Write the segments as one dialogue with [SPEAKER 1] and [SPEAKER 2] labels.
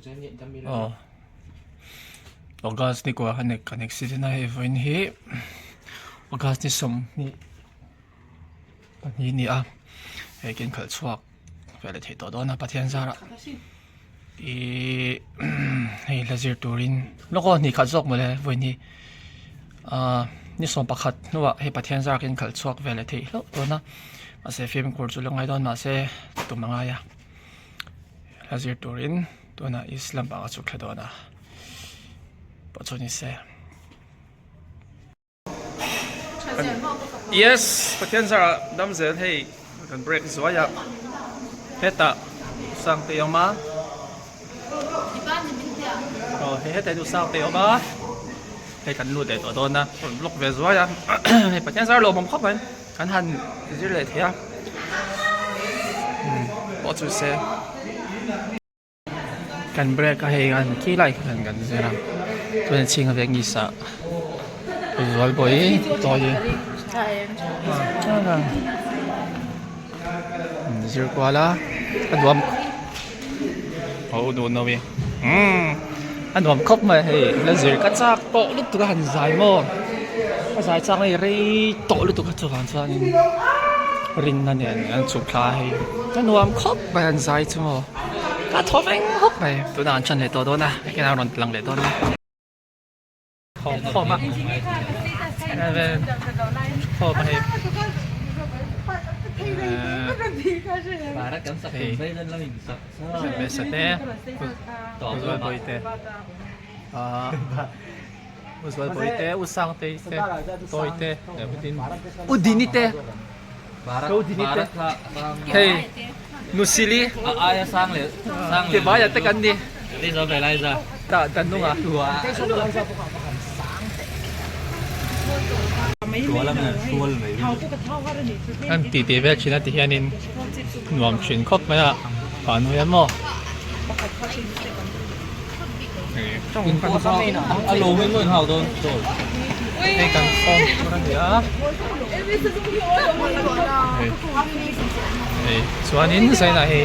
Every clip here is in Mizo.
[SPEAKER 1] Aw August ni kua khan kan accident a hei vawiin hi August ni 20 pahnih a ni a hei kan khalh chhuak ve leh theih tawh dawn a Pathian zarah ihh hei la zir turin lawk aw hnih khat zawk mawle vawiin hi ahh ni 11 hnuah hei Pathian zarah kan khalh chhuak ve leh theih hlauh dawn a mahse fimkhur chu la ngai dawn mahse tum a ngai a. Hla zir turin tunah Islam ah ka chhuk thla dawn a pawh chu ni se. Yes, Pathian zarah dam zel hei kan break zuai a hetah Sangte awm a aw hei hetah hian Sangte awm a hei kan lut leh tawh dawn a rawn vlog ve zuai a hei Pathian zar lawmawm khawp mai. Kan han zir leh thei a, pawh chu se kan break a hei an khi lai khan kan zir a chuan chhing a vek ni sa zual bawi tawi zir kual a a nuam ho duh no i a nuam khawp mai hei la zir ka chak tawh lutuk a han zai maw ka zai chak hei rei tawh lutuk a chuvang chuanin rinna nen an chhuk thla a hei a nuam khawp mai an zai chu maw ka thaw veng hawk mai tunah an ṭan leh tawh dawn a hei a rawn ti lang leh dawn a. Khawm a khawm a hei hei te Uzualbawite ah Uzualbawite Usangte te Tawite Udini te Udini te hei Nusili Tibaia te kan ni tah dan nunga an ti tih vel thin a ti hianin nuam thin khawp mai a pahnu hian maw hei kan form tur a ni a hei chuanin zainah hei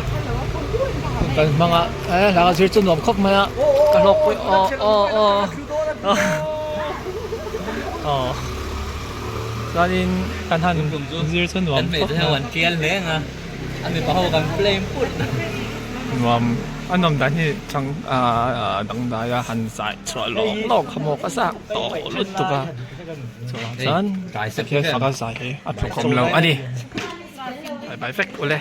[SPEAKER 1] kan hmang a e hla ka zir chu nuam khawp mai a ka hlawk pawih aw aw aw aw chuanin kan han zir chu nuam khawp mai nuam a nawm dan hi chang ah dangdai a han zai chhuah lawk lawk kha maw ka zak tawh lutuk a chuvang chuan Pathian faka zai hi a tluk awm lo a ni bye bye vek ule.